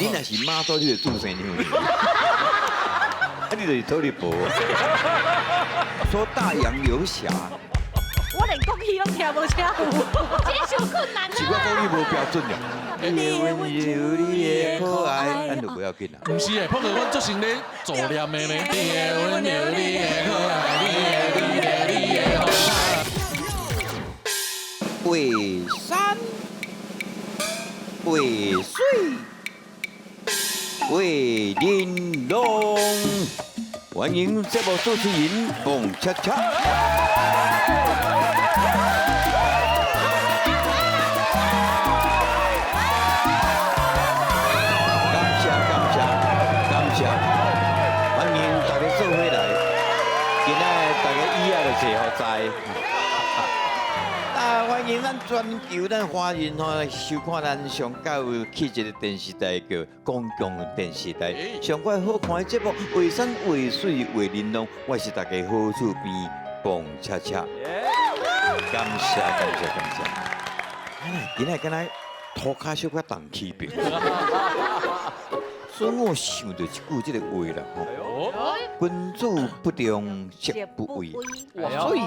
你若是媽祖，你就注生娘。啊，你就是土地婆。說大洋遊俠。我連國語攏聽無清楚，這傷困難是我國語無標準呀。你的溫柔，你的可愛，咱就不要緊啦。毋是的，不過阮足成咧助念的呢。你的溫柔，你的可愛，你的你的你的可愛。畫山，畫水，畫玲瑯。歡迎節目主持人彭恰恰。感謝感謝感謝，歡迎大家做伙來。今仔大家椅仔就坐予在。啊，歡迎咱全球咱華人吼收看咱上較有氣質的電視台叫公共電視台。上蓋好看的節目，畫山畫水畫玲瑯，我是大家好厝邊彭恰恰。感謝感謝感謝。今仔敢若塗跤小可重起病，所以我想著一句這个話啦吼。君子不重色不貴，所以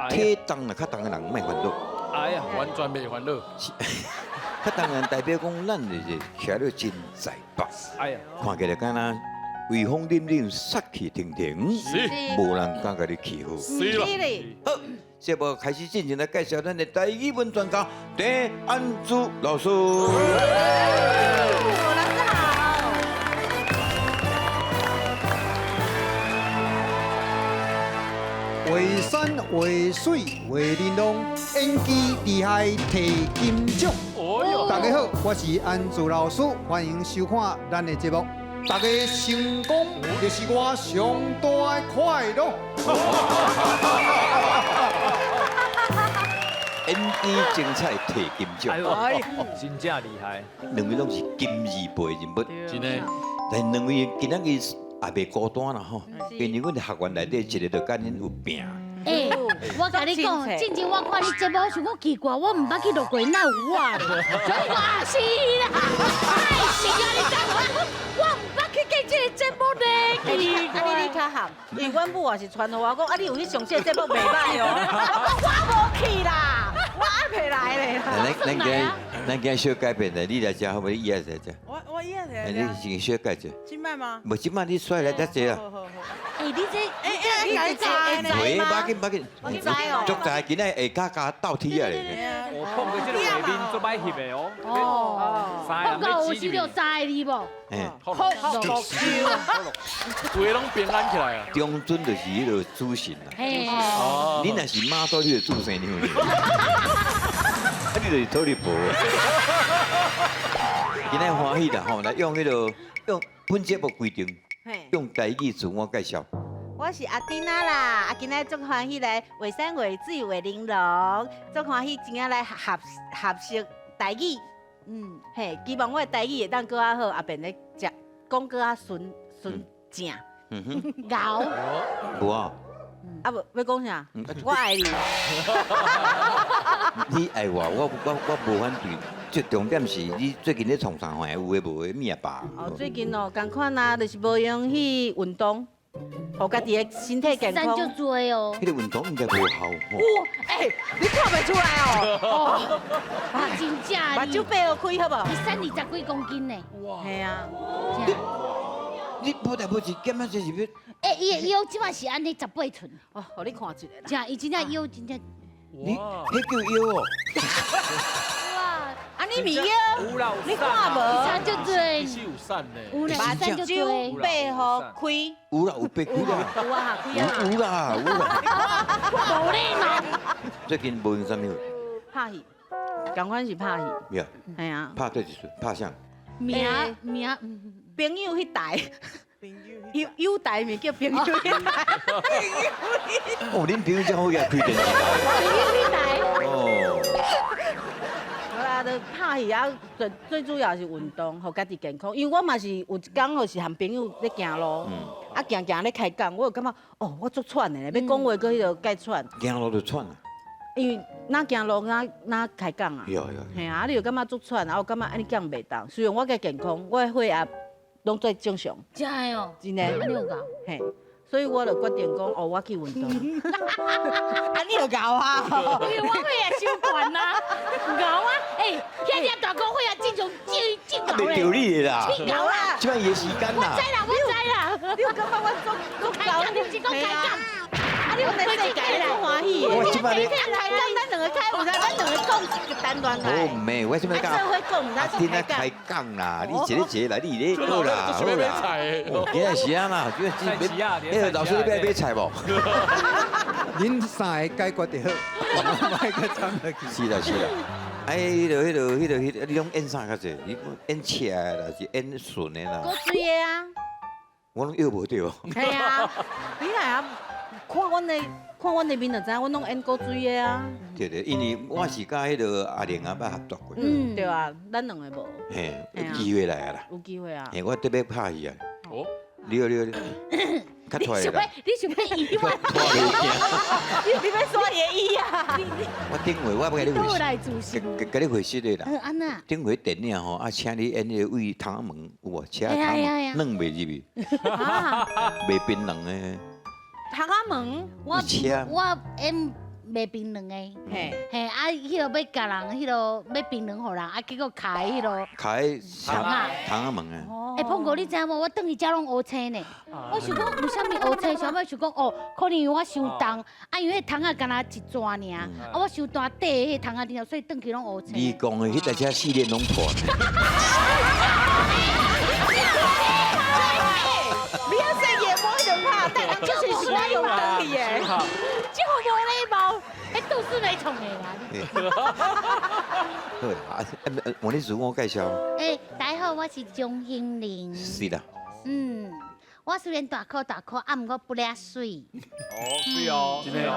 體重若較重的人莫煩惱。哎呀，完全袂煩惱。較重的人代表講咱就是徛咧真在北。哎呀，看起來敢若威風凜凜、殺氣騰騰，無人敢共你欺負。是啦。好，節目開始進前來介紹咱的台語文專家鄭安珠老師。老師好。畫山畫水畫玲瑯，演技厲害提金獎。大家好，我是安珠老師，歡迎收看咱的節目。大家成功就是我上大的快樂。演技精彩提金獎，哎，真正厲害。兩位攏是金字輩人物，真的。但兩位今仔日也袂孤單啦吼，因為阮學員內底一個就佮恁有拼。欸，我共你講，進前我看你節目，我想講奇怪，我毋捌去錄過，哪有我咧？所以我啊是啦，太是啊！你知無？我毋捌去見這個節目咧，奇怪。啊你較含，因為阮母也是傳予我講，啊你有去上這個節目袂歹哦。我講我無去啦，我安排來咧啦。咱今小改變咧，你來遮好無？你椅仔來遮。我椅仔來。你先小改者。這擺嗎？無這擺你出來遮坐啊。欸，你這，欸，欸，知喂，無要緊，無要緊，知哦。足在今仔下跤跤鬥鐵仔咧。我碰過這個畫面足歹翕的哦。哦。碰到56三个字無？嘿。福祿壽，規個攏平安起來啊。中尊就是彼个主神啦。嘿。哦。你若是媽祖，你就注生娘。啊，你就是土地婆。今仔歡喜啦吼，來用彼个用本節目規定，用台語自我介紹。我是阿丁仔啦，啊，今仔足歡喜來畫山畫水畫玲瑯，足歡喜真正來學學習台語。嗯，嘿，希望我的台語會當閣較好，也變咧食講閣較順順正。嗯哼。𠢕。無啊。啊無，欲講啥？我愛你。你愛我，我無反對。最重點是你最近咧創啥貨？有的無的，物仔吧。哦，最近哦，仝款啊，就是無閒去運動。予家己的身體健康。瘦足濟哦。彼个運動應該無效吼。哇，欸，你看袂出來哦。真正。目睭閉予開好無？伊瘦二十幾公斤呢。哇。係啊。你無代無誌減啊，這是欲？欸，伊的腰這擺是按呢18寸。哦，予你看一下啦。真，伊真正腰真正。你，彼叫腰哦。哇，啊你咪腰，你看無？瘦足濟。其實有瘦呢。有啦，瘦足濟。目睭閉予開。有啦，有閉開啦。有啊，開啊。有啦，有啦。無禮貌。最近無閒啥物？拍戲，仝款是拍戲。對。係啊。拍對一出，拍啥？名名，朋友彼台。友友台咪叫朋友彼台。哦，恁朋友真好，伊開電視台。朋友彼台。哦。無啦，就拍戲啊，最最主要是運動，予家己健康。因為我嘛是有一工吼是和朋友咧行路，啊行行咧開講，我就感覺哦，我足喘的咧，欲講話閣彼個蓋喘。行路就喘啊？因為若行路若若開講啊。有有。嘿啊，你又感覺足喘，啊，我感覺按呢減袂動。雖然我較健康，我的血壓攏最正常。真的哦。真的。你有𠢕？嘿，所以我就決定講，哦，我去運動。啊，你就𠢕啊？因為我血壓傷懸啊，𠢕啊！欸，遐爾大哥血壓正常，正正𠢕袂著你的啦。正𠢕啦。這擺伊的時間啦。我知啦，我知啦。你有感覺我足足開講，你毋是講開講？啊！你有在世界足歡喜的。我這擺咧開講，咱兩個開有啥？咱兩個講一個單元來。好毋免，我這擺講。做伙講，毋知聽咱開講啦，你一個一個來，你咧好啦，好啦。今仔是啊嘛，今仔是老師你欲來買菜無？恁三个解決就好，我莫閣參落去。是啦是啦，哎，彼个彼个彼个彼个，你攏演啥較濟？你演斜的啦，是演順的啦？古水的啊。我攏約無著。係啊，你來啊，看阮的面就知影，阮攏演古水的啊。對對，因為我是佮彼个阿玲仔捌合作過。嗯，對啊，咱兩個無。嘿，有機會來啊啦。有機會啊。嘿，我特別拍戲啊。哦。你好你好，較出來啦。你想欲醫我？你欲刷伊的椅啊？我頂回我欲共你回，共你回釋的啦。按怎？頂回電影吼，啊，請你演彼個位窗仔門有無？車窗門軟袂入去，賣檳榔的。窗仔門，我我演賣檳榔的，嘿，嘿啊，彼个欲共人，彼个欲檳榔予人，啊，結果卡彼个卡佇窗仔門啊！欸，碰哥，你知無？我轉去遮攏烏青呢。我想講為啥物烏青？想欲想講哦，可能因為我傷重，啊，因為彼窗仔敢若一逝爾，啊，我傷大塊彼窗仔頂，所以轉去攏烏青。你講的彼台車四輪攏破。你要說夜魔就怕，但就是是我用轉去的。這無禮貌，彼杜思梅創的啦。好啦，啊，王你自我介紹。欸，大家好，我是鍾欣凌。是啦。嗯，我雖然大箍大箍，啊，毋過不掠媠。哦，媠哦，真的哦。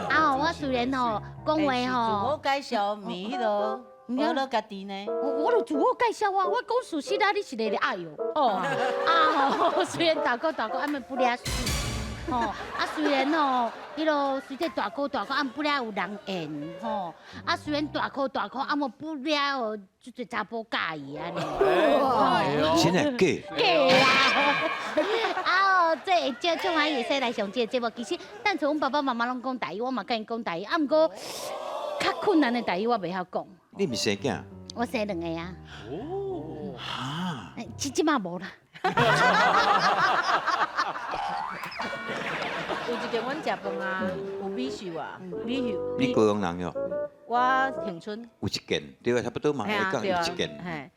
啊，我雖然吼講話吼，自我介紹，毋是彼个，學了家己呢。我就自我介紹啊，我講事實啊，你是咧咧哎喲，哦，啊吼，雖然大箍大箍，啊，毋不掠媠。吼，啊雖然吼，彼个隨這大箍大箍，啊毋不了有人緣吼，啊雖然大箍大箍，啊無不了哦，足濟查埔佮意按呢。真的假？假啦！啊哦，這會少唱下會使來上這个節目。其實，單純阮爸爸媽媽攏講台語，我嘛佮𪜶講台語，啊毋過較困難的台語我袂曉講。你毋是生囝？我生兩個啊。哦。哈。這這馬無啦。有一間阮食飯啊，有米壽啊，米壽。你高雄人喲？我恆春。有一間，對啊，差不多嘛，會講有一間。嘿，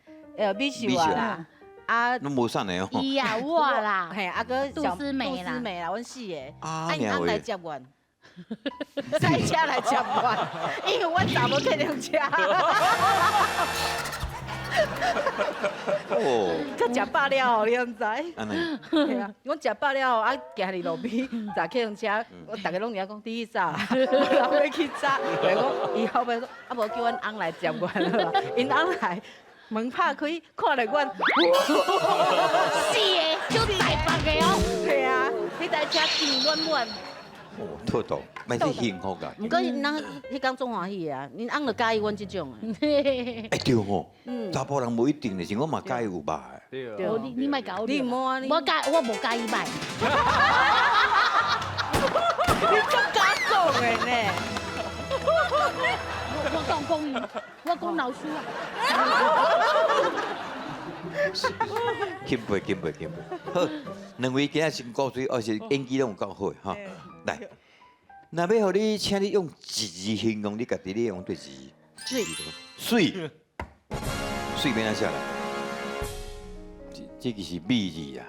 米壽啊啦，啊。攏無啥的哦。伊啊，我啦。嘿，啊閣杜思美啦。杜思美啦，阮四個。啊，𪜶翁來接阮，賽車來接阮，因為阮查某客輛車。哦，閣食飽了後，你敢知？按呢？對啊，阮食飽了後，啊，行佇路邊，坐客運車，我逐个攏佇遐講，你去走，我欲去走。伊講，伊後尾說，啊，無叫阮翁來接阮啦，𪜶翁來，門拍開，看著阮，四个，足大白的哦。對啊，彼台車甜滿滿。哦，妥當，嘛是幸福啊。毋過𪜶翁彼工足歡喜的啊，𪜶翁就佮意阮這種的。欸對吼，查埔人無一定的，是我嘛佮意有肉的。對。你你莫共我。你毋好按呢。我佮我無佮意歹。你足敢講的呢？我講講伊，我講老師啊。钦佩钦佩钦佩。好，兩位今仔真古錐，而且演技攏有夠好的哈。來，若欲予你，請你用一字形容你家己，你用佗字？媠。媠。媠欲按怎寫啦？這個是美字啊。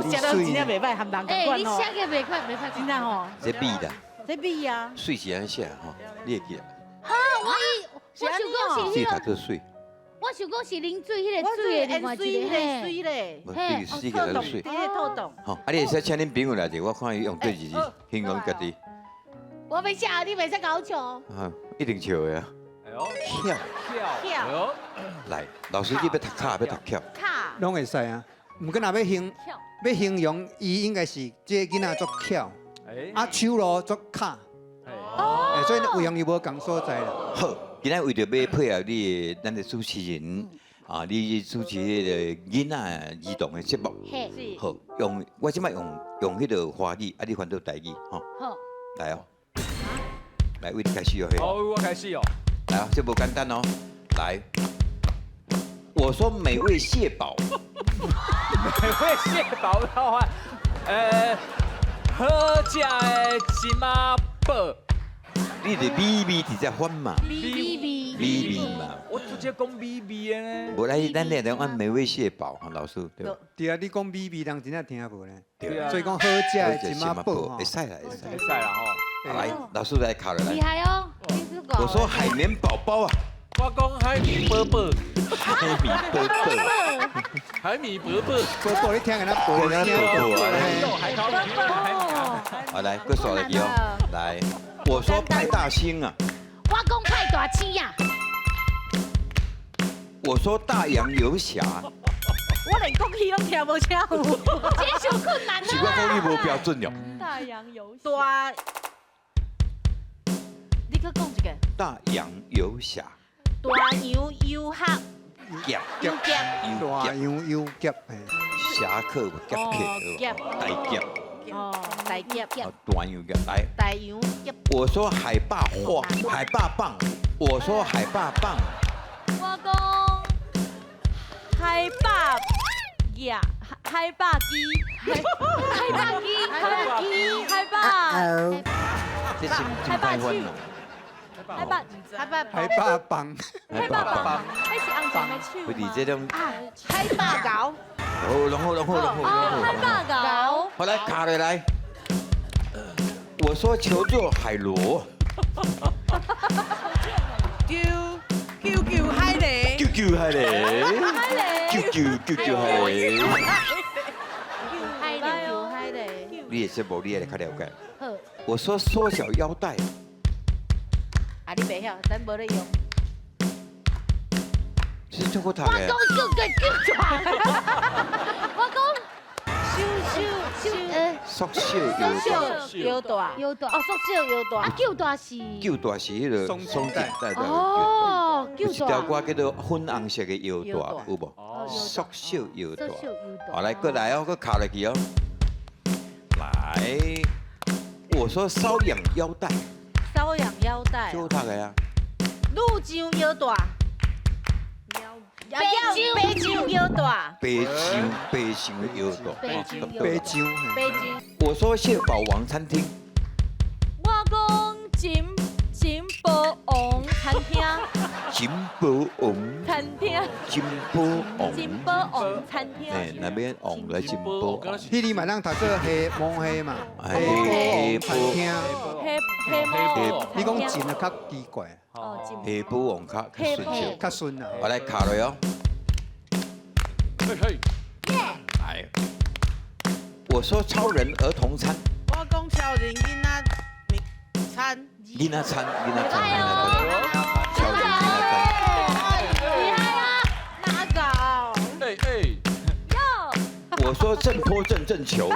寫得真正袂歹，含人仝款欸，你寫個袂歹，袂歹，真正吼。這美啦。這美啊。媠是按怎寫吼？你會記得？哈，我我想講是彼個。讀做媠。我想講是啉水彼個水的另外一個水咧，嘿，水個水，這个透洞。吼，啊，你會使請恁朋友來者，我看伊用佗字形容家己。我欲笑，你袂使共我笑。啊，一定笑的啊。哎喲，巧，巧。來，老師你欲讀巧，欲讀巧。巧。攏會使啊，毋過若欲形，欲形容伊應該是這个囡仔足巧，啊手路足巧。哦。所以魏雄伊無仝所在啦。好，今仔為著欲配合你的咱的主持人啊，你主持彼个囡仔兒童的節目，好，用我這擺用彼个華語，啊，你翻做台語，吼，好，來哦，來，為你開始哦，好，我開始哦。來哦，這無簡單哦，來，我說美味蟹堡，美味蟹堡的話，好食的一仔堡。你的美味直接翻嘛，美味美味嘛，我直接講美味的呢。無來，咱兩個按美味蟹堡，老師對吧？對啊，你講美味，人真正聽無呢。對啊所以講好食的一仔堡吼會使啦，會使。會使啦吼。來，老師來考了來。厲害哦！我說海綿寶寶啊。我講海綿寶寶。海綿寶寶。海綿寶寶。寶寶，你聽見那寶寶啊？好，來，閣刷落去哦。來，我說派大星啊。我講派大星啊。我說大洋遊俠。我連國語攏聽無清楚。這傷困難是我國語無標準喲。大洋遊俠。大，你閣講一個。大洋遊俠。大洋遊俠。俠。遊俠。大洋遊俠。俠客俠客，大俠。哦，大俠。大洋俠來。大洋俠。我說海霸花，海霸棒。我說海霸棒。我講海霸呀，海霸機，海霸機，海霸機，海霸。這是真歹翻哦。海霸，海霸，海霸棒，海霸棒，彼是紅紅的手不是這種啊，海霸猴。好，攏好，攏好，攏好，海霸猴。好，來卡落來。我說求做海螺。救救救海螺。救救海螺。救救救救海螺。海螺，海螺。你的節目你也較了解。我說縮小腰帶。啊，你袂曉，咱無咧用。是做過讀我的。講救個救大，我講收收收，縮小腰帶。腰帶，腰帶，哦，縮小腰帶。啊，救大是。救大是彼个鬆緊帶的。哦，有一條歌叫做粉紅色的腰帶，有無？縮小腰帶。好，來，閣來哦，閣敲落去哦。來，我說瘙癢腰帶。瘙癢腰帶。就讀的啊。女將腰帶。白白將腰帶。白將白將腰帶。白將白將。白將。我說蟹堡王餐廳。我講金金寶王餐廳。金寶王。餐廳。金寶王。金寶王餐廳。哎，那邊王來金寶王。彼裡嘛，咱讀做蝦毛蝦嘛，蝦寶王餐廳。蝦蝦毛。你講金的較奇怪。哦，金。蝦寶王較較順暢。較順啊。我來卡落哦。嘿嘿。來。我說超人兒童餐。我講超人囡仔餐。囡仔餐，囡仔餐，囡仔餐。超人囡仔餐。厲害啊！哪搞？哎哎。我說正坡正正球。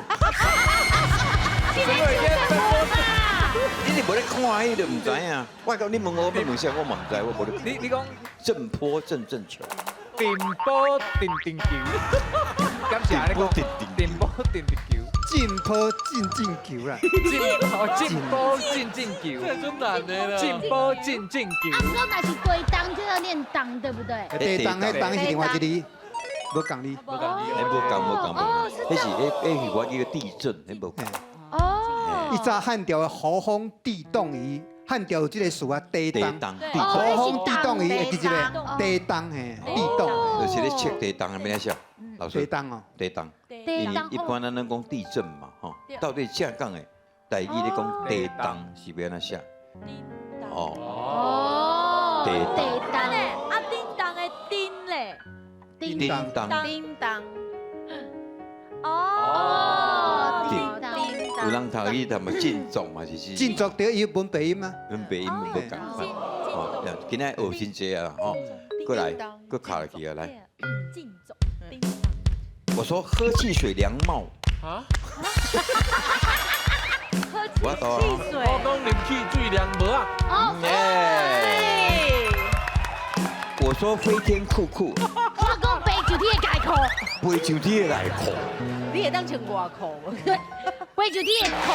你是無咧看彼就毋知影。我講你問我，欲問啥，我嘛毋知，我無咧。你講正坡正正球。定波定定球。感謝你講定波定定球。進波進進球啦。進波進進球。這真難的啦。進波進進球。啊，毋過若是地動，這個念動，對不對？地動，彼動是另外一字，無仝字。無仝字。彼無仝無仝無。彼是彼是我記個地震，彼無仝。哦。伊早漢朝的候風地動儀，漢朝有這個詞啊，地動。候風地動儀會記這個地動嘿，地動。就是咧測地動，欲按怎寫？老師。地動哦。地動。因為一般咱攏講地震嘛，吼，到底正講的，台語咧講地動是欲按怎寫？哦。地動。啊，叮當的叮咧。叮當。叮當。哦。叮當。有人讀伊讀嘛振作嘛是是。振作對，伊文白音啊。文白音無仝款。哦，今仔學真濟啊，吼，閣來，閣敲落去啊，來。振作。我說喝汽水涼帽。啊？喝汽我多。我講啉汽水涼帽仔。哦，耶！我說飛天褲褲，我講白上天的內褲，飛上天的內褲，你會當穿外褲無？白上天的褲，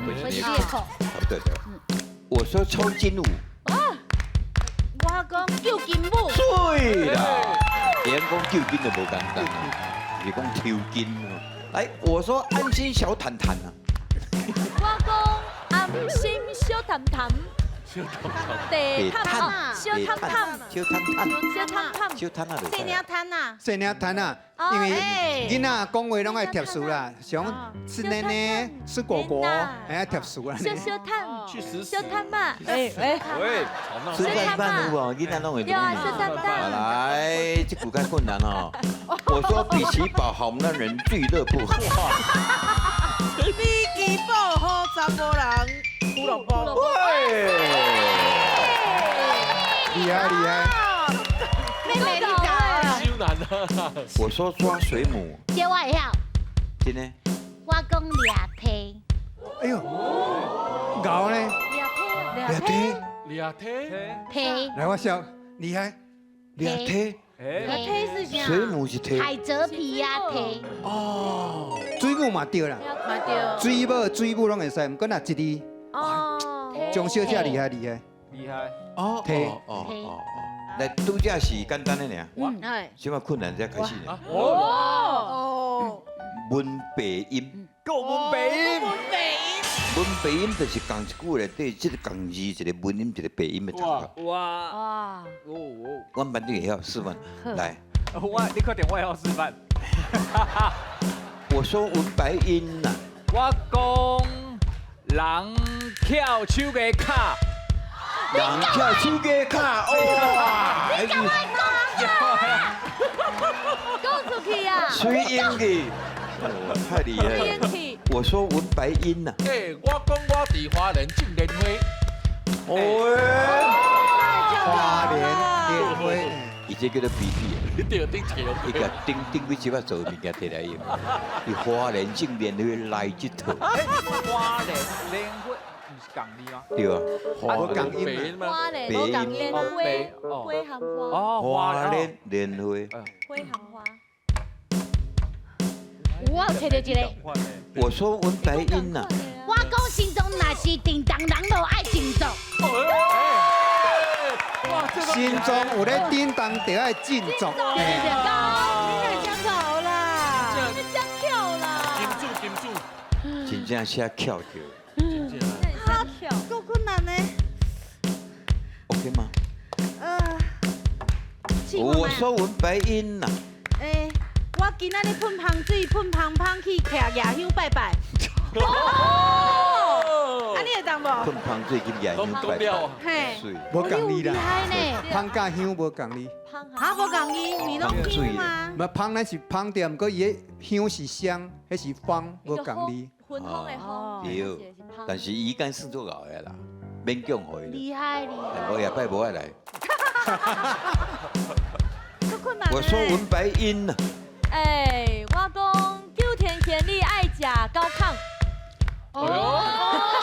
白上天的褲。對對。我說抽筋舞，我講救金舞，對啦，會講救金就無簡單，是講抽筋。來，我說安心小坦坦啊，我講安心小談談，地探小探探，小坦坦，小探探，小坦啊，細領攤啊，細領攤啊，因為囡仔講話攏愛貼詞啦，像吃奶奶、吃果果，還愛貼詞啊。小小探，小探嘛，哎哎，喂，吃飯飯有無？囡仔攏會。對啊，小探探。來，這句較困難哦。我說比奇堡好男人俱樂部。比奇堡好查埔人俱樂部。厲害厲害。妹妹你教啊。超難啊！我說抓水母。這我會曉。真的。我講掠梯。哎呦，𠢕呢？掠梯。掠梯。梯。來，我笑，厲害。掠梯。梯是啥？水母是梯。海蜇皮啊梯。哦。水母嘛對啦。嘛對。水母、水母攏會使，毋過若一字。哦。張小姐厲害厲害。厲害。哦。梯。哦哦哦。來，拄才是簡單的爾。嗯。這擺困難才開始呢。哦。文白音。夠文白音。文白音。文白音就是仝一句內底，這個仝字一個文音，一個白音的讀法。哇哇！阮班長會曉示範，來。我，你確定我會曉示範？我說文白音呐。我講人翹手藝卡。人翹手藝卡，哇！你講我講啊！講出去啊！水英語，太厲害了！我說文白音呐。哎，我講我佇花蓮種蓮花。哦，花蓮蓮花，伊這叫做比比。對，頂一個。伊共頂頂幾集仔做物件摕來用。伊花蓮種蓮花來這套。花蓮蓮花。毋是仝字嗎？對啊，無仝音花蓮蓮花，花含花。哦，花蓮蓮花。花含花。我有揣著一个。我說文白音呐。我講心臟若是叮當，人就愛振作。心臟有咧叮當，就愛振作。對對對，你太講巧啦！你講巧啦！金主金主，真正寫巧著。夠困難呢。 OK 嗎？我說文白音呐。哎，我今仔日噴香水，噴香香去徛夜香拜拜。哦，啊你會當無？噴香水去夜香拜拜。嘿，無仝字啦。香佮香無仝字。哈，無仝字，你攏香嗎？無香，咱是香對，毋過伊的香是香，彼是芳，無仝字。芬芳的芳。對，但是伊敢算做𠢕的啦，勉強予伊。厲害厲害。我下擺無愛來。我我說文白音啊。哎，我講九天玄女愛食高糠。哦。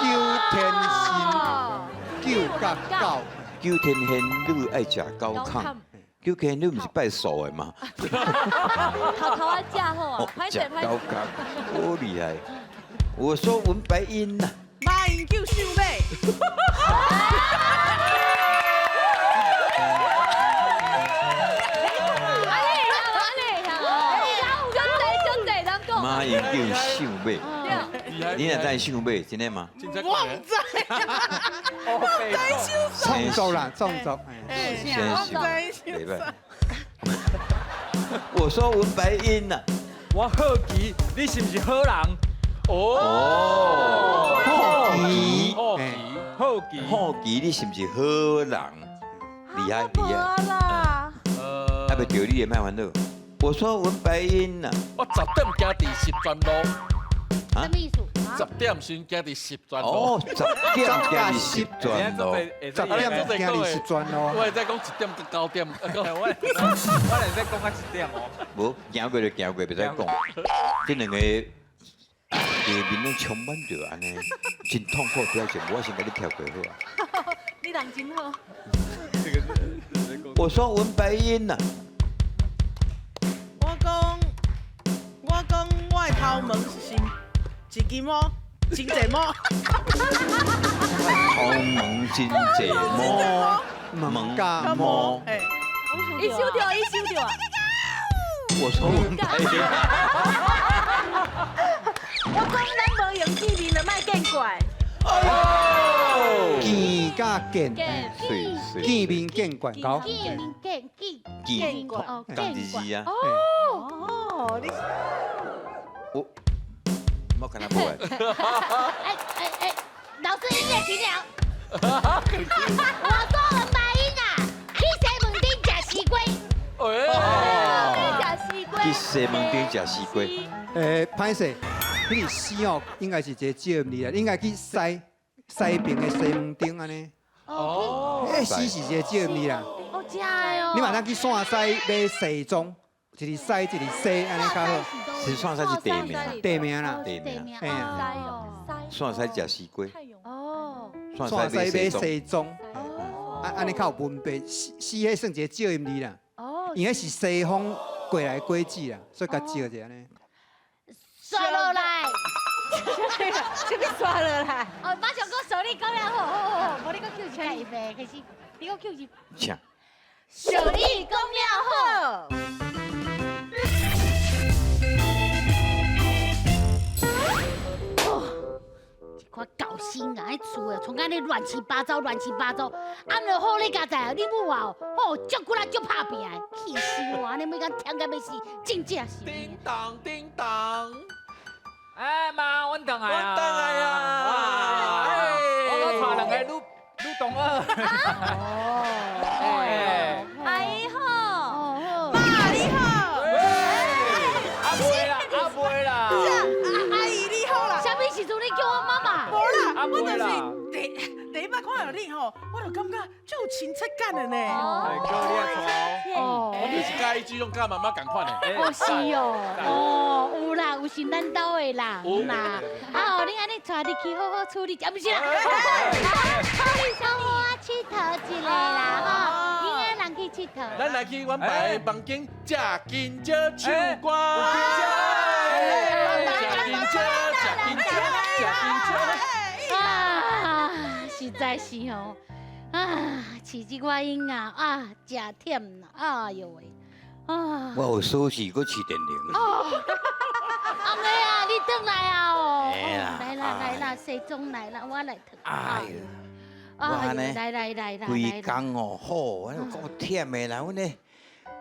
九天仙，九甲九。九天玄女愛食高糠。九天玄女毋是拜素的嗎？頭頭仔食好啊，食高糠，好厲害。我說文白音呐。馬英九秀美。馬英九秀美，你若知秀美，真的嗎？我毋知，我毋知秀。創作啦，創作。先秀，袂歹。我說文白音呐，我好奇你是毋是好人？哦，好奇，好奇，好奇，好奇，你是毋是好人？厲害厲害。啦。還袂著你的莫煩惱。我說文白音呐，我10點行佇十全路。什麼意思？ 10點先行佇十全路。哦，10點行佇十全路。 10點行佇十全路。我會使講1點到9點。我會使講到1點哦。無，行過就行過，袂使講。這兩個。家面拢充满著按呢，真痛苦表情。我先共你跳过好啊。你人真好。我说文白音呐。我讲，我的头毛是一支毛，真济毛。头毛真济毛，毛加毛。伊收著，伊收著啊！我说文白音。我讲咱无用见面就莫见怪。见佮见，见面见怪，见面见见见怪，共一字啊。哦，你我我看他无爱。哎哎哎，老师音乐停了。我说文白音啊，去西门町食西瓜。去食西瓜。去西门町食西瓜。歹势，彼个西哦，应该是一个借音字啊，应该去西西边的西门町按呢。哦。彼西是一个借音字啦。哦，真的哦。你嘛通去线西买西装，一个西一个西，按呢较好。是线西是地名。地名啦。地名。嘿啊。线西食西瓜。哦。线西买西装。哦。按呢较有文白，西西彼算一个借音字啦。哦。因彼是西方过来的果子啦，所以共借者按呢。刷落来，啥物刷落来？哦，马上讲俗你讲了好，好好好，无你阁 Q 一下伊袂，开始，你阁 Q 一。请。俗你讲了好。哦，这款狗心啊，彼厝的从按呢乱七八糟，乱七八糟。啊，毋好你家在，你母啊，哦，足骨力足拍拚的，气死我！按呢每工忝甲欲死，真正是。叮当叮当。哎妈，阮转来啊！阮转来啊！我阁带两个女女同学。哦。哎。阿姨好。妈你好。阿妹啦，阿妹啦。阿姨你好啦。啥物时阵你叫我妈妈？无啦，我就是第一摆看到你吼，我就感觉足有亲切感的呢。哦，我就是佮意这种佮妈妈仝款的。哦，是哦，哦，有啦，有是咱兜的啦，有啦。啊哦，你按呢带入去好好处理，啊，毋是啦，好好啊，𨑨迌一下啦，吼，囡仔人去𨑨迌。咱来去阮爸的房间，食金蕉唱歌。食金蕉，食金蕉，食金蕉。啊，实在是吼。啊，饲这寡婴仔啊，诚忝啦！哎哟喂，啊！我有锁匙，阁饲电铃。哦，阿妹啊，你转来啊哦！来啦来啦，西装来啦，我来脱。哎呦，我按呢，来来来来，规工哦，好，我够忝的啦，阮咧，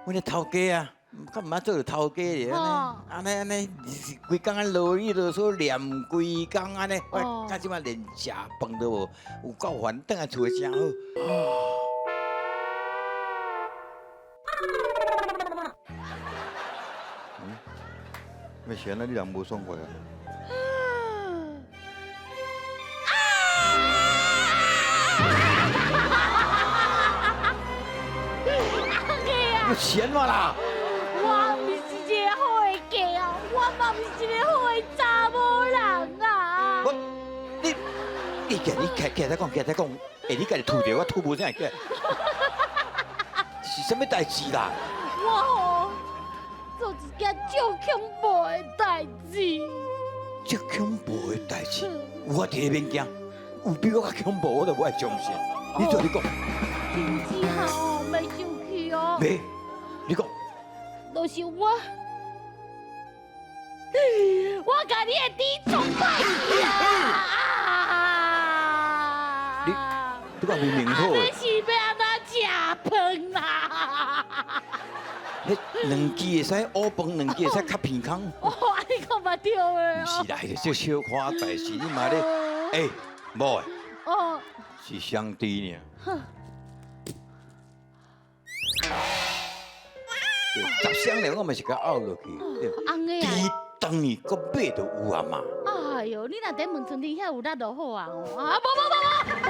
阮咧头家啊，较毋捌做著头家咧，按呢按呢，规工按啰里啰嗦念规工按呢，我到这摆连食饭都无，有够烦，转来厝里诚好。嗯，欲是按呢，你人无爽快啊？我是按怎啦？我毋是一个好的家啊，我嘛毋是一个好的查某人啊！我，你，你起，你起起来讲，起来讲，欸，你家己吐著，我吐无啥会起来。是啥物代志啦？我吼做一件足恐怖的代志。足恐怖的代志，有我伫咧免惊，有比我较恐怖，我就无爱相信。你做你讲。真正哦，袂生气哦。袂，你讲。就是我，我共你的猪创歹去啊！你，你讲明明好的。你是欲按怎食饭啦？彼两支会使乌饭，两支会使较鼻空。哦，按呢讲嘛对的。毋是啦，彼个这小可代志，你嘛咧，欸，某的。哦。是双猪尔。十双了，我嘛是共漚落去。翁的啊。猪当去阁买就有啊嘛。哎哟，你若伫问村顶遐有力就好啊！啊，无无无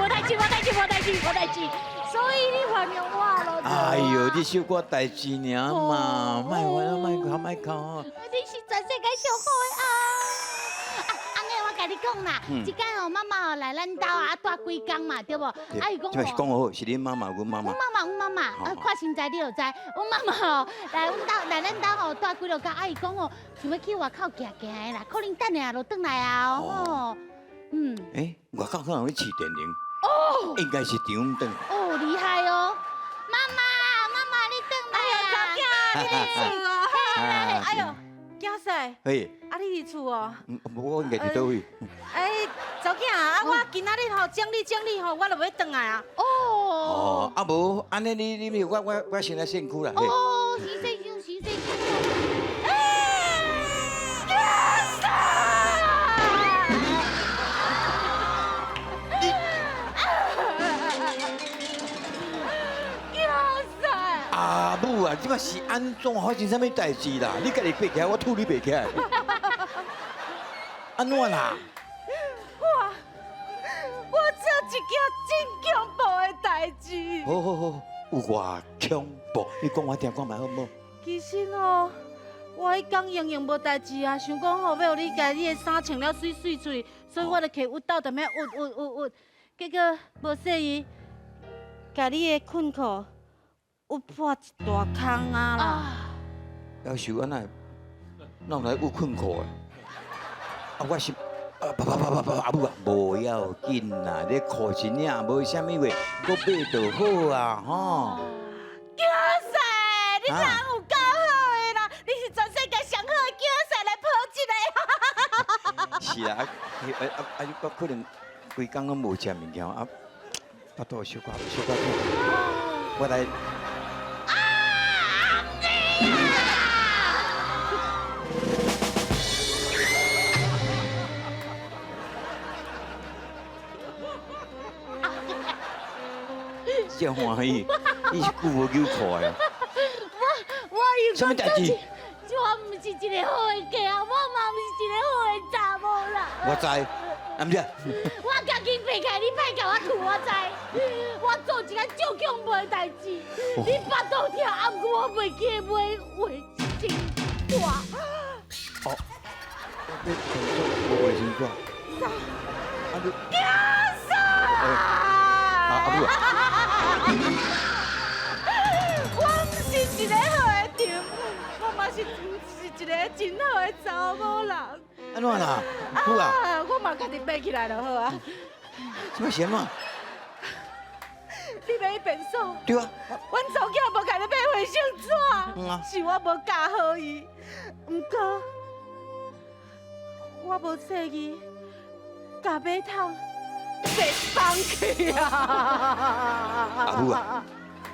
无，无代志，无代志，无代志，无代志。所以你原谅我咯。哎哟，你小可代志尔嘛，莫烦啊，莫哭，莫哭。你是全世界上好的啊！啊，翁的共你講啦，這擺吼媽媽吼來咱兜啊，蹛幾工嘛，對無？啊，伊講這擺是講好，是恁媽媽，阮媽媽。阮媽媽，阮媽媽，啊，看身材你就知。阮媽媽吼來阮兜，來咱兜吼蹛幾落工，啊，伊講吼想欲去外口行行的啦，可能等下就轉來啊吼。嗯。欸，外口可能咧飼電鈴。哦。應該是中轉。哦，厲害哦！媽媽，媽媽，你轉來啊！哎呦，查某囝，你佇厝哦。哎呦，囝婿。嘿。啊，你佇厝哦？無，我應該佇佗位。哎，查某囝啊，我今仔日吼整理整理吼，我就欲轉來啊。哦。哦，啊無，按呢你我先來身軀啦。哦，先身軀，先身軀。哎，囝婿。你。囝婿。阿母啊，這擺是按怎發生啥物代誌啦？你家己爬起來，我吐你爬起來。按怎啦？我做一件真恐怖的代誌。好好好，有偌恐怖？你講我聽看覓好無？其實吼，我彼工閒閒無代誌啊，想講吼欲予你共你的衫穿了媠媠出去，所以我就摕熨斗踮遐熨熨熨熨，結果無細意，共你的困褲熨破一大空啊啦！夭壽按呢？哪有來熨困褲的？啊，我是啊，啪啪啪啪啪，阿母啊，無要緊啦，你褲一領無啥物話，閣買就好啊，吼。囝婿，你人有夠好的啦，你是全世界上好的囝婿來抱一个。是啊，啊，我可能規工攏無食物件啊，腹肚小可小可痛，我來。啊，阿真歡喜，你是久無扭褲的。我有啥物代誌？我毋是一个好的囝，我嘛毋是一個好的查某人。我知，啊毋是。我家己爬起來，你歹共我吐，我知。我做一件足恐怖的代誌，你腹肚疼，啊毋過我袂記得買衛生紙。哦，你無衛生紙？啊你。囝婿。阿母啊。我毋是一個好的丈母，我嘛是毋是一個真好的查某人。按怎啦？好啊。我嘛家己爬起來就好啊。這擺是按怎？你欲去便所？對啊。阮查某囝無共你買衛生紙，是我無教好伊。毋過我無細意，共馬桶被放去啊！阿母啊，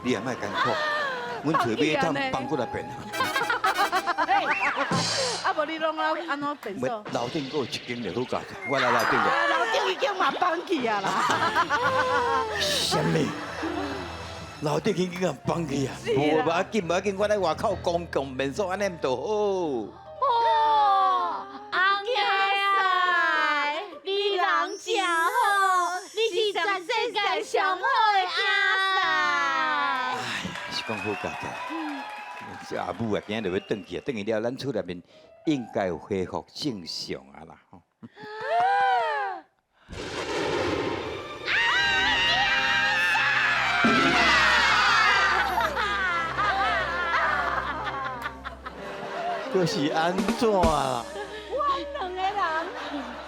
你也莫艱苦，阮揣馬桶放過來變。啊，無你攏按怎便所？樓頂閣有一間就好價，我來樓頂個。樓頂已經嘛放去啊啦。啥物？樓頂已經放去啊？無要緊，無要緊，我來外口公共便所按呢毋就好。哦，翁仔，你人真好，你是全世界上好的囝婿。哎呀，是講好佳哉。這阿母啊，今仔就欲轉去啊，轉去了，咱厝內面應該有恢復正常啊啦。就是按怎啦？阮兩个人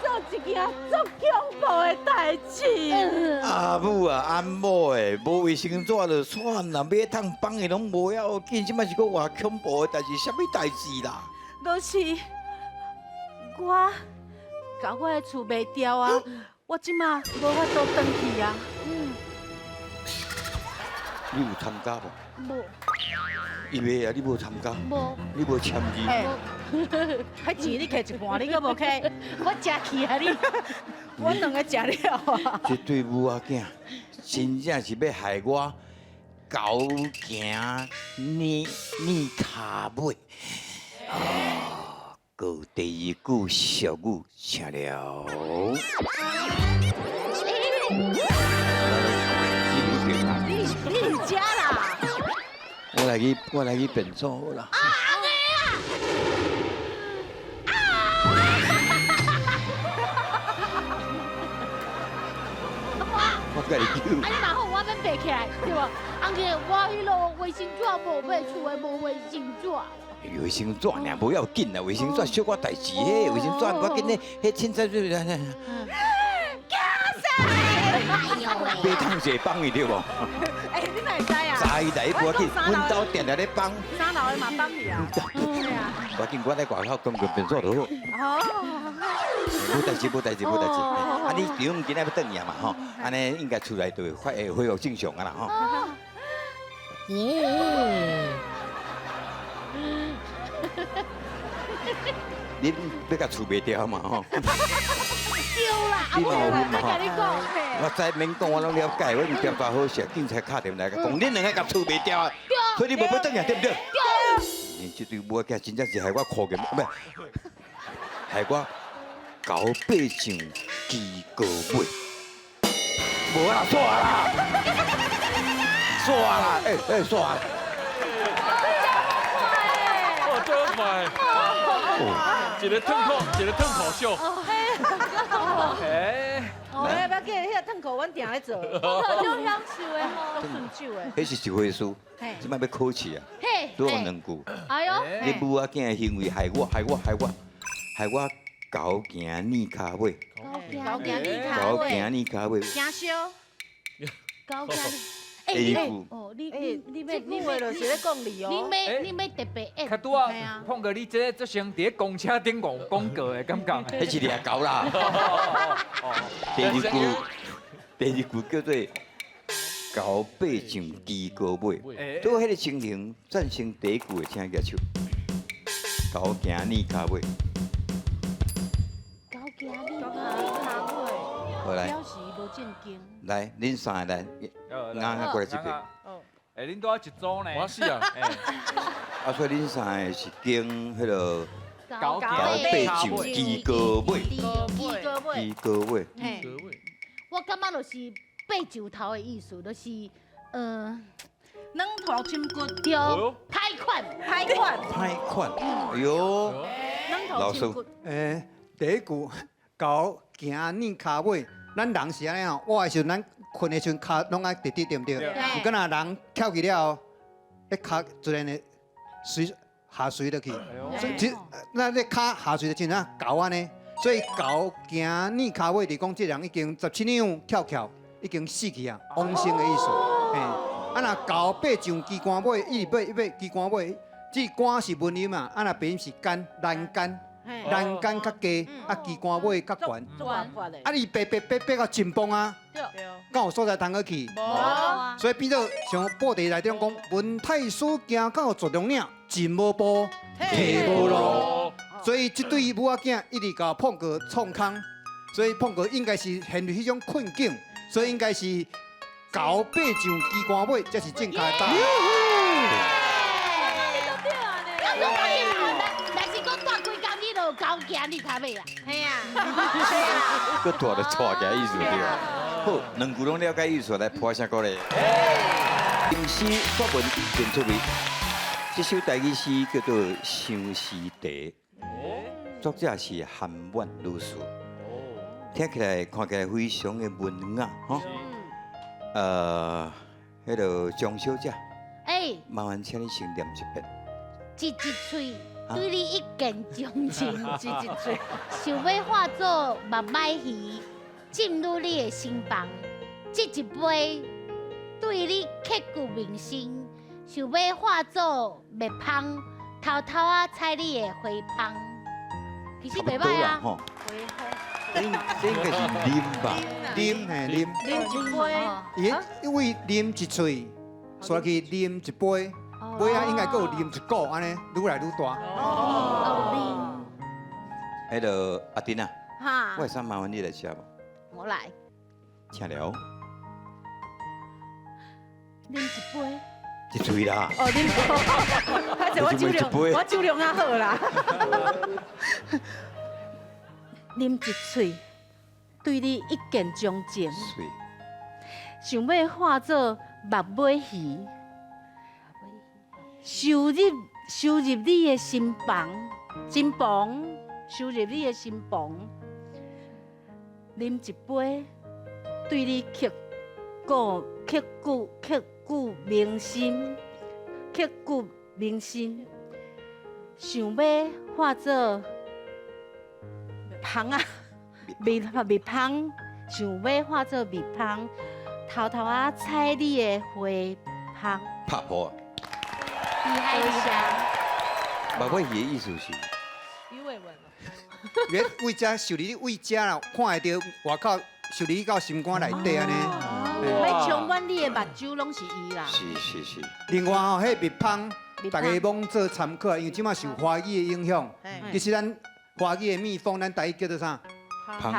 做一件足恐怖的代誌。阿母啊，阿某的，無衛生紙就算啦，馬桶放的攏無要緊，這擺是閣偌恐怖的代誌，啥物代誌啦？就是我共我的厝賣掉啊，我這馬無法度轉去啊。你有參加無？無。伊賣啊，你無參加？無。你無簽字？彼錢你摕一半，你閣無摕，我食去啊你！阮兩个食了啊！這對母仔囝真正是欲害我猴行躡躡跤尾。哦，閣有第二句俗語，請了。你佇遮啦？我來去便所好啦。啊，阿啊！家己救。啊，你嘛好，我免爬起來，對無？翁姐，我彼落衛生紙無買，厝的無衛生紙。衛生紙爾無要緊啦，衛生紙小可代誌，彼衛生紙無要緊咧，彼凊彩就買通一個幫伊對無？哎，你哪會知啊？知啦，伊無要緊，阮兜定定咧幫。三樓的嘛幫你啊。對啊。無要緊，我咧外口公共廁所就好。哦。無代誌，無代誌，無代誌。啊，你丈今仔欲轉來嘛吼？按呢應該出來就會恢恢復正常啊啦吼。耶！你欲共厝賣掉嘛吼？對啦，啊，我我共你講，我知免講，我攏了解，我毋定大好勢，警察敲電話來講，恁兩个共厝賣掉啊，所以你無欲轉來對毋對？對。你這對母仔真正是害我苦嘅，毋是，害我猴爬上雞哥尾，無啦，煞啦，煞啦，欸欸，煞啦。哇，這麼快！一个褪褲，一个褪褲秀。哎，哦，不要緊，彼个褪褲阮定咧做。褪褲足享受的吼，足順手的。彼是一回事，這擺欲考試啊，拄好兩句。哎喲，你母仔囝的行為害我，害我，害我，害我猴行躡跤尾。猴行躡跤猴行躡跤尾。驚燒。猴行。第二句，哦，你你你欲這句話就是咧講你哦。你欲你欲特別演。較拄仔，碰過你這個做像佇咧公車頂講廣告的感覺。彼是掠猴啦。第二句，第二句叫做猴爬上雞哥尾。拄彼个情形，贊成第一句的，請舉手。猴行躡跤尾。猴行躡跤尾。好來。表示無正經。來，恁三个來，啱啱過來這邊。欸，恁拄仔一組呢？我是啊。啊，所以恁三个是經彼个猴爬上雞哥尾。雞哥尾。雞哥尾。我感覺就是爬石頭的意思，就是軟塗深骨。對，歹款，歹款。歹款。哎喲。軟塗深骨。欸，第一句猴行躡跤尾。咱人是按呢吼，倚的時陣，咱睏的時陣，跤攏愛直直，對毋對？毋過若人翹起了後，彼跤自然會隨下垂落去。所以這咱這跤下垂就親像猴按呢。所以猴行躡跤尾，就講這人已經17兩翹翹，已經死去啊，往生的意思。嘿，啊若猴爬上旗桿尾，一直爬一爬旗桿尾，這桿是文音嘛，啊若白音是杆欄杆。欄杆較低，啊旗桿尾較懸。啊，你爬爬爬爬到盡崩啊，敢有所在通好去？無。所以變做像布袋內底講，聞太師行到絕龍嶺，進無步，退無路。所以這對母仔囝一直共碰過創空，所以碰過應該是陷入彼種困境，所以應該是猴爬上旗桿尾，才是正確的答案。猴行躡跤尾啊，嘿啊，閣拖就拖起來意思對吧？好，兩句攏了解意思，來破聲鼓勵。吟詩作文真趣味，這首台語詩叫做《相思茶》，作者是韓婉女士。聽起來看起來非常的文雅，吼。彼个張小姐，欸，麻煩請你先念一遍。一一喙對你一見鍾情，一一喙，想欲化做目尾魚，進入你的心房。這一杯對你刻骨銘心，想欲化做蜜蜂，偷偷仔採你的花芳。其實袂䆀啊。這應該是啉吧？啉嘿啉。啉一杯。伊因為啉一喙，煞去啉一杯。尾仔應該閣有啉一股，按呢愈來愈大。哦，彼个阿丁啊，哈，我會使麻煩你來寫無？我來。請了。啉一杯。一喙啦。哦，啉。歹勢，我酒量，我酒量較好啦。啉一喙，對你一見鍾情。想欲化做目尾魚。收入你的心房，心房，收入你的心房，啉一杯，對你刻骨刻骨刻骨铭心，刻骨铭心，想欲化做蜂仔，蜜蜜蜂，想欲化做蜜蜂，偷偷仔採你的花芳。拍破啊！厲害一下。爸爸伊的意思是，魚尾紋。伊為遮受你為遮啦，看會著外口受你到心肝內底按呢。欲充滿你的目睭，攏是伊啦。是是是。另外吼，彼蜜蜂，大家罔做參考，因為這馬受華語的影響。其實咱華語的蜜蜂，咱台語叫做啥？蜂。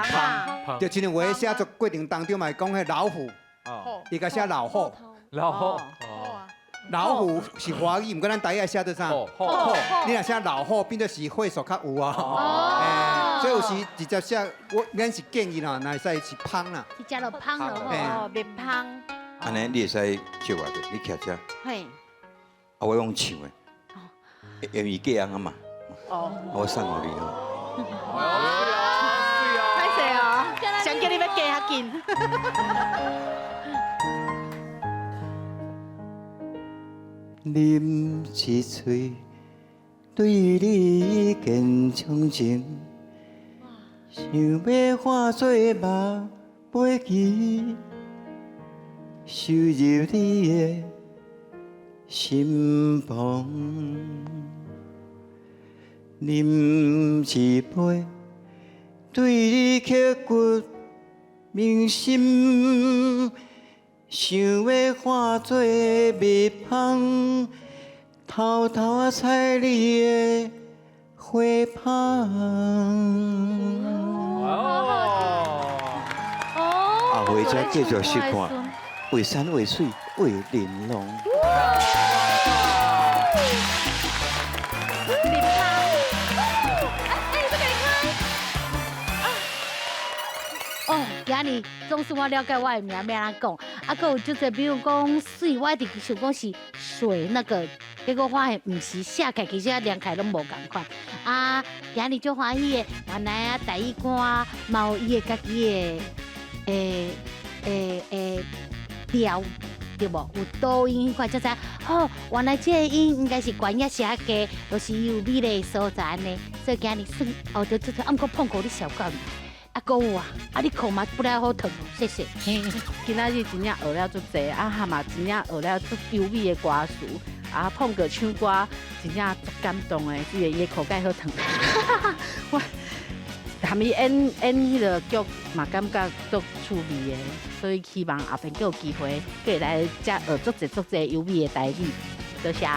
蜂。就親像話寫作過程當中嘛會講彼老虎，伊共寫老虎。老虎。老虎是華語，毋過咱台語寫做啥？虎。你若寫老虎，變做是歲數較有啊。哦。所以有時直接寫，我咱是建議啦，若會使是蜂啦。直接就蜂了吼。蜜蜂。按呢，你會使借我者，你徛遮。嘿。啊，我用唱的，因為伊嫁翁啊嘛。哦。我送予你哦。歹勢哦，想叫你欲嫁較緊。啉一喙，對你一見鍾情，想欲化做馬尾旗，收入你的心房。啉一杯，對你刻骨銘心。想欲化做蜜蜂，偷偷仔採你的花芳。哦。後回再繼續收看，畫山畫水畫玲瓏。哦，今日總算我了解我的名欲按怎講，啊，閣有足濟，比如講水，我一直想講是水那個，結果發現毋是，寫起來其實連起來攏無仝款。啊，今日足歡喜的，原來啊，台語歌嘛有伊的家己的，調，對無？有抖音彼款才知，哦，原來這個音應該是懸抑寫低，就是伊有美麗的所在按呢。所以今日算學著這，啊，毋過碰過你小講。啊，閣有啊，啊，你褲嘛不太好脫，謝謝。今仔日真正學了足濟，啊，哈嘛真正學了足優美的歌詞，啊，碰過唱歌真正足感動的，雖然伊的褲蓋好脫。我含伊演演彼个劇嘛，感覺足趣味的，所以希望後邊閣有機會，閣會來遮學足濟足濟優美的台語。多謝。